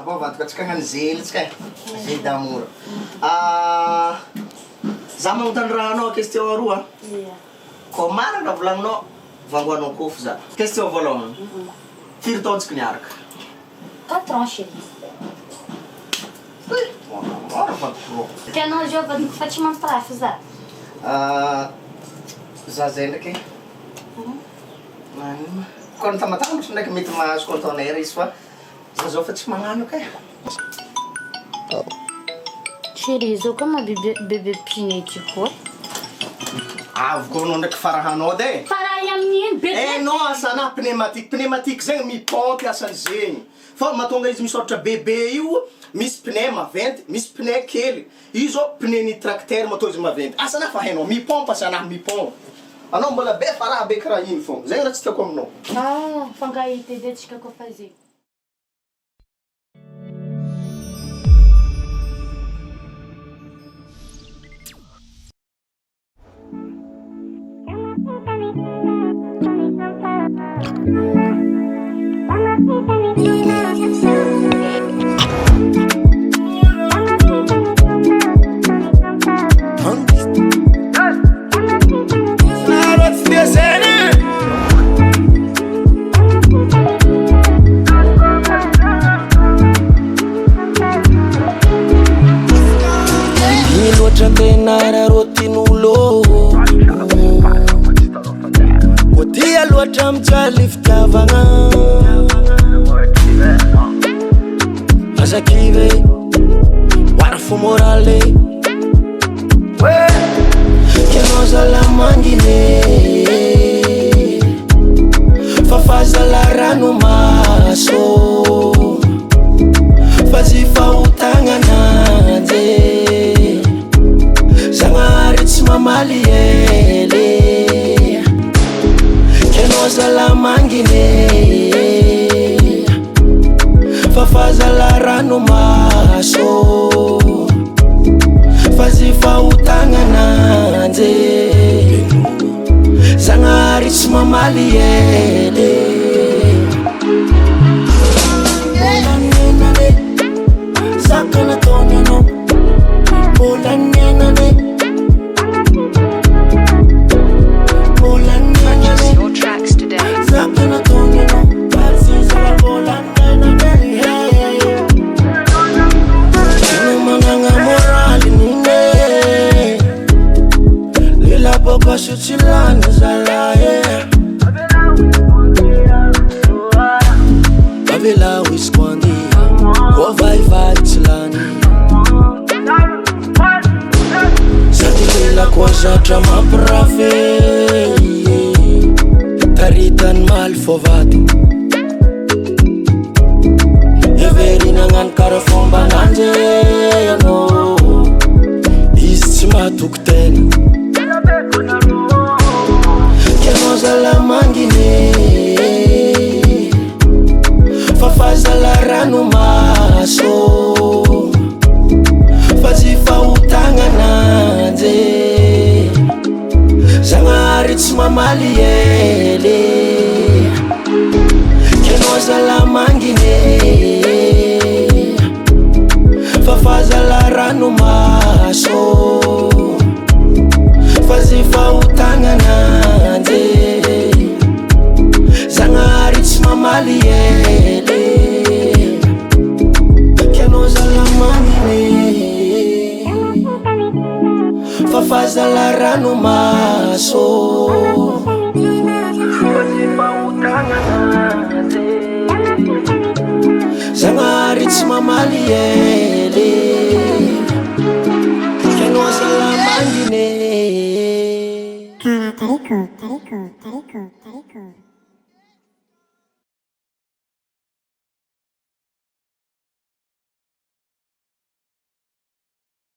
Bon vadiko antsika hagnano zely tsika e, zely d'amour. Za magnontany raha anao question aroa. Ia. Kô marina raha volagninao, vangoanao kôfy za. Question voalohany, firy taona tsika niaraka? Quatre ans chérie. Hey, moramora vadiko rô. Tianao zao vadiko fa tsy mampirafy za. Za zay ndraiky magnino? Koa ny tambatambatra ndraiky mety mahazo conteneur izy fa za zao fa tsy magnano kay. Chérie zao koa ma bebe bebe pine ty koa. Avy koa anao ndraiky farahanao edy e. Farahy amin'ny ino bebe? Eh non asana pneumatique, pneumatique zegny mi-pompe asany zegny. Fa mahatonga izy misôratra bebe io misy pneu maventy misy pneu kely io zao pneu ny tracteur matoa izy maventy asa na fa hainao mi-pompe asa na mi-pompe anao mbola be faraha be karaha iny fô zegny raha tsy tiako aminao. Ah fankahita edy antsika koa fa zegny. Iny loatra tena araraotin'olo Koa tia loatra mijaly fitiavagna Aza kivy Oara fo morale Kianao zala mangine Fa zala ranomaso Fa tsy fahotagna ananjy Zagnahary tsy mamaly ely Kianao zala mangine Fa zala ranomaso Fa tsy fahotagna ananjy Zagnahary tsy mamaly ely Mbola niainana e Zaka nataony anao Mbola niainana e Mbola niainana Purchase e your tracks today. Zaka nataony anao Mbola niainana e Tena managna moraly nine Lela bôka sy tsy lany zalahy e Avela ho izy ko andeha Koa vahivavy tsy lany Sady lela koa zatra mampirafy Taritany maly fô vady Heverina hagnano karaha fombananjy anao Izy tsy mahatoky tena Kianao zala mangine Fa zala ranomaso Fa tsy fahotagna ananjy Zagnahary tsy mamaly ely Kianao zala mangine Fa zala ranomaso Fa tsy fahotagna ananjy Zagnahary tsy mamaly ely Kianao zala mangine Fa zala ranomaso Fa tsy fahotagna ananjy Zagnahary tsy mamaly ely Kianao zala mangine Tariko, tariko, tariko, tariko.